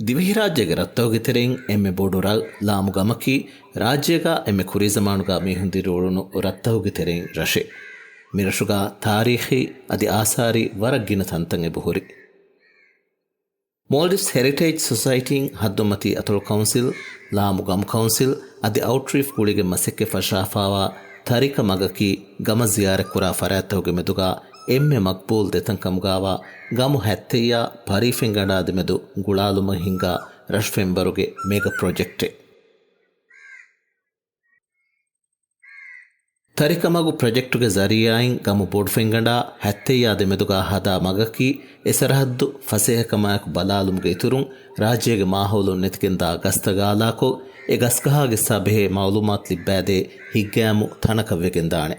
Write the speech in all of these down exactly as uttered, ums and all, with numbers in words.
ދިވެހިރާއްޖޭގެ ރަށްތަކުގެ ތެރެއިން އެންމެ ބޮޑު ރަށް ލާމު ގަމަކީ، ރާއްޖޭގަ އެންމެ ކުރީ ޒަމާނުގަ މީހުން ދިރިއުޅުނު ރަށްތަކުގެ ތެރެއިން ރަށެއް. މިރަށުގަ ތާރީޚީ އަދި އާސާރީ ވަރަށް ގިނަ ތަންތަން އެބަހުރި. މޯލްޑިވްސް ހެރިޓޭޖް ސޮސައިޓީން ހައްދަވަންމަތީ އަތޮޅު ކައުންސިލް، ލާމު ގަމު ކައުންސިލް އަދި އައުޓްރީފް ގުޅިގެން މަސައްކަތް ފަށާފާވާ ތަރިކަ މަގަކީ، ގަމަށް ޒިޔާރަތްކުރާ ފަރާތްތަކުގެ މެދުގަ އެންމެ މަގްބޫލް ދެތަން ކަމުގައިވާ ގަމު ހަތްތެއްޔާ ޕަރީފެންގަނޑާ ދެމެދު ގުޅާލުމަށް ހިންގާ ރަށު ފެންވަރުގެ މެގަ ޕްރޮޖެކްޓެއް. ތަރިކަމަގު ޕްރޮޖެކްޓުގެ ޒަރީއާއިން ގަމު ބޮޑުފެންގަނޑާ ހަތްތެއްޔާ ދެމެދުގަ ހަދާ މަގަކީ، އެ ސަރަހައްދު ފަސޭހަކަމާއެކު ބަލާލުމުގެ އިތުރުން، ރާއްޖޭގެ މާހައުލުން ނެތިގެންދާ ގަސްތައް އާލާކޮށް، އެ ގަސްގަހާ ގެއްސާ ބެހޭ މައުލޫމާތު ލިއްބައިދޭ ހިތްގައިމު ތަނަކަށް ވެގެންދާނެ.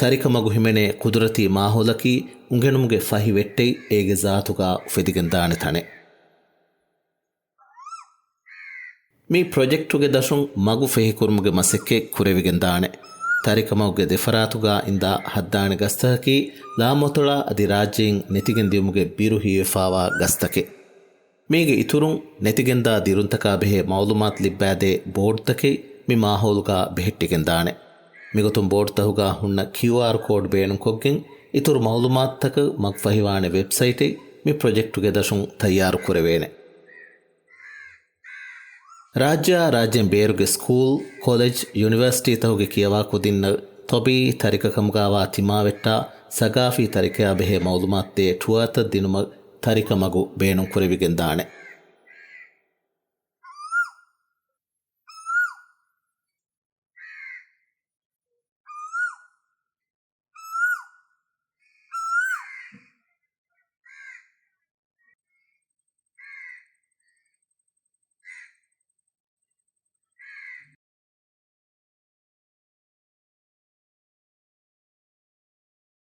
ތަރިކަމަގު ހިމެނޭ ޤުދުރަތީ މާހައުލަކީ، އުނގެނުމުގެ ފަހި ވެއްޓެއް އޭގެ ޒާތުގަ އުފެދިގެންދާނެ ތަނެއް. މި ޕްރޮޖެކްޓުގެ ދަށުން މަގު ފެހިކުރުމުގެ މަސައްކަތް ކުރެވިގެންދާނެ. ތަރިކަމަގުގެ ދެފަރާތުގަ އިންދާ ހައްދާނެ ގަސްތަކަކީ، ލާމުއަތޮޅާ އަދި ރާއްޖެއިން ނެތިގެން ދިޔުމުގެ ބިރު ހީވެފާވާ ގަސްތަކެއް. މީގެ އިތުރުން، ނެތިގެންދާ ދިރުންތަކާ ބެހޭ މައުލޫމާތު ލިއްބައިދޭ ބޯޑްތަކެއް މި މާހައުލުގަ ބެހެއްޓިގެންދާނެ. މިގޮތުން ބޯޑްތަކުގަ ހުންނަ ކިއުއާރް ކޯޑް ބޭނުންކޮށްގެން، އިތުރު މައުލޫމާތުތަކަށް މަގުފަހިވާނެ ވެބްސައިޓެއް މި ޕްރޮޖެކްޓުގެ ދަށުން ތައްޔާރު ކުރެވޭނެ. ރާއްޖެއާ ރާއްޖޭން ބޭރުގެ ސްކޫލް، ކޮލެޖް، ޔުނިވަރސިޓީތަކުގެ ކިޔަވާ ކުދިންނަށް ޠަބީޢީ ތަރިކަ ކަމުގައިވާ ތިމާވެއްޓާ، ސަގާފީ ތަރިކަޔާ ބެހޭ މައުލޫމާތު ދޭ ޓުއާތައް ދިނުމަށް ތަރިކަމަގު ބޭނުންކުރެވިގެންދާނެ.